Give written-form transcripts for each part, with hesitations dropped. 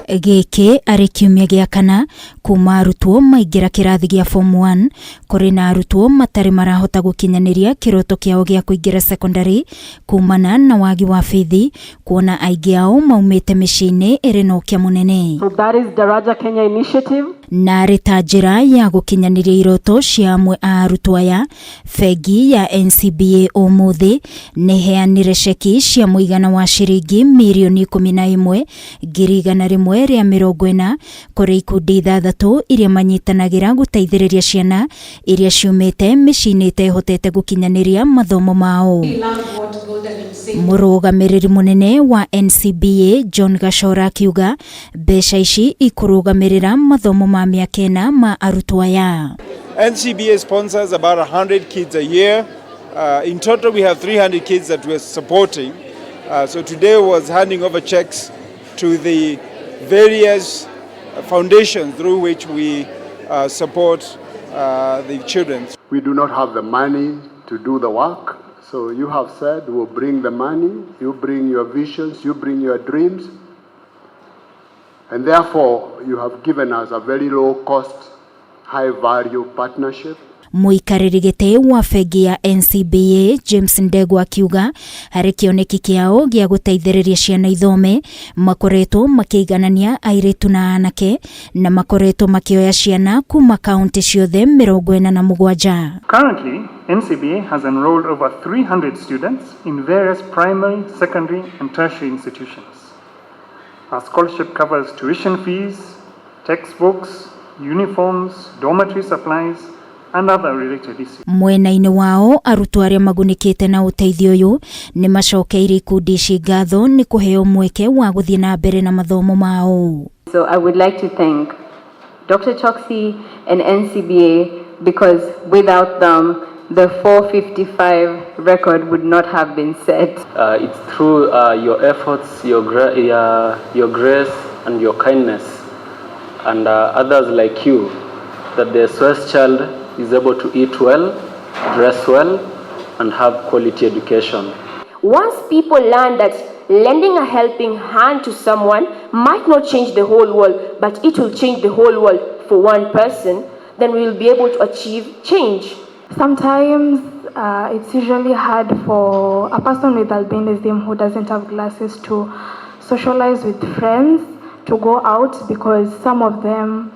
Gĩkĩ arĩ kiumia gĩa kana kuma arutwo maingĩra kĩrathi gĩa form 1, kũrĩ na arutwo matarĩ marahota gũkinyanĩria kĩroto kĩao gĩa kũingĩra secondary kumana na wagi wa bithi, kuona aingĩ ao maumĩte mĩciĩ-inĩ ĩrĩ na ũkĩa mũnene. So that is Daraja Kenya initiative. Na arĩ ta njĩra ya gũkinyanĩria iroto cia amwe a arutwo aya, bengi ya NCBA ũmũthĩ nĩheanire ceki cia mũigana wa ciringi 11,140,000 kũrĩ ikundi ithathatũ iria manyitanagĩra gũteithĩrĩria ciana iria ciumĩte mĩciĩ-inĩ ĩtehotete gũkinyanĩria mathomo mao. Mũrũgamĩrĩri mũnene wa NCBA John Gachora akiuga mbeca ici ikũrũgamĩrĩra mathomo ma mĩaka 4 ma arutwo aya. NCBA sponsors about 100 kids a year. In total, we have 300 kids that we're supporting. So today was handing over checks to the various foundations through which we support the children. We do not have the money to do the work. So you have said we'll bring the money, you bring your visions, you bring your dreams. And therefore, you have given us a very low cost, high value partnership. Mũikarĩri gĩtĩ wa bengi ya NCBA James Ndegwa akiuga harĩ kĩoneki kĩao gĩa gũteithĩrĩria ciana ithome, makoretwo makĩiganania airĩtu na anake na makoretwo makĩoya ciana kuma kaunti ciothe 47. Currently, NCBA has enrolled over 300 students in various primary, secondary and tertiary institutions. Our scholarship covers tuition fees, textbooks, uniforms, dormitory supplies, and other related issues. Mwena-inĩ wao, arutwo arĩa magunĩkĩte na ũteithio ũyũ nĩ macokeirie ikundi ici ngatho nĩ kũheo mweke wa gũthiĩ na mbere na mathomo mao. So I would like to thank Dr. Choksi and NCBA because without them, the 4:55 record would not have been set. It's through your efforts, your grace, and your kindness, and others like you, that the SOS child is able to eat well, dress well, and have quality education. Once people learn that lending a helping hand to someone might not change the whole world, but it will change the whole world for one person, then we will be able to achieve change. Sometimes it's usually hard for a person with albinism who doesn't have glasses to socialize with friends, to go out, because some of them,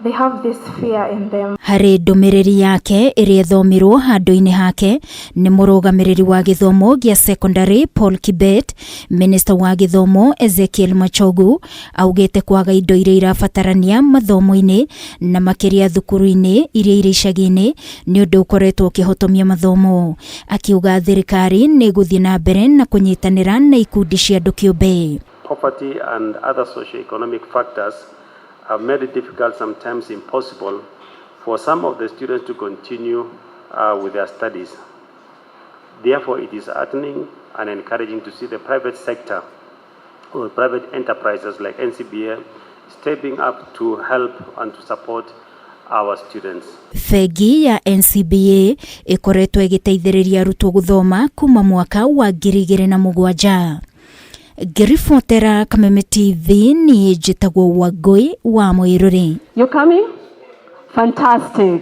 they have this fear in them. Harĩ ndũmĩrĩri yake ĩrĩa ĩthomirwo handũ-inĩ hake nĩ mũrũgamĩrĩri wa gĩthomo gĩa secondary Paul Kibet, minista wa gĩthomo Ezekiel Machogu augĩte kwaga indo iria irabatarania mathomo-inĩ na makĩria thukuru-inĩ iria irĩ icagi-inĩ nĩ ũndũ ũkoretwo ũkĩhotomia mathomo. Akiuga thirikari nĩ ĩgũthiĩ na mbere na kũnyitanĩra na ikundi cia andũ kĩũmbe. Poverty and other socioeconomic factors have made it difficult, sometimes impossible, for some of the students to continue with their studies. Therefore, it is heartening and encouraging to see the private sector or private enterprises like NCBA stepping up to help and to support our students. Bengi ya NCBA ĩkoretwo ĩgĩteithĩrĩria arutwo gũthoma kuma mwaka wa 2007. Ngĩribotera Kameme TV, niĩ njĩtagwo Wangũi wa Mũirũrĩ. You're coming? Fantastic.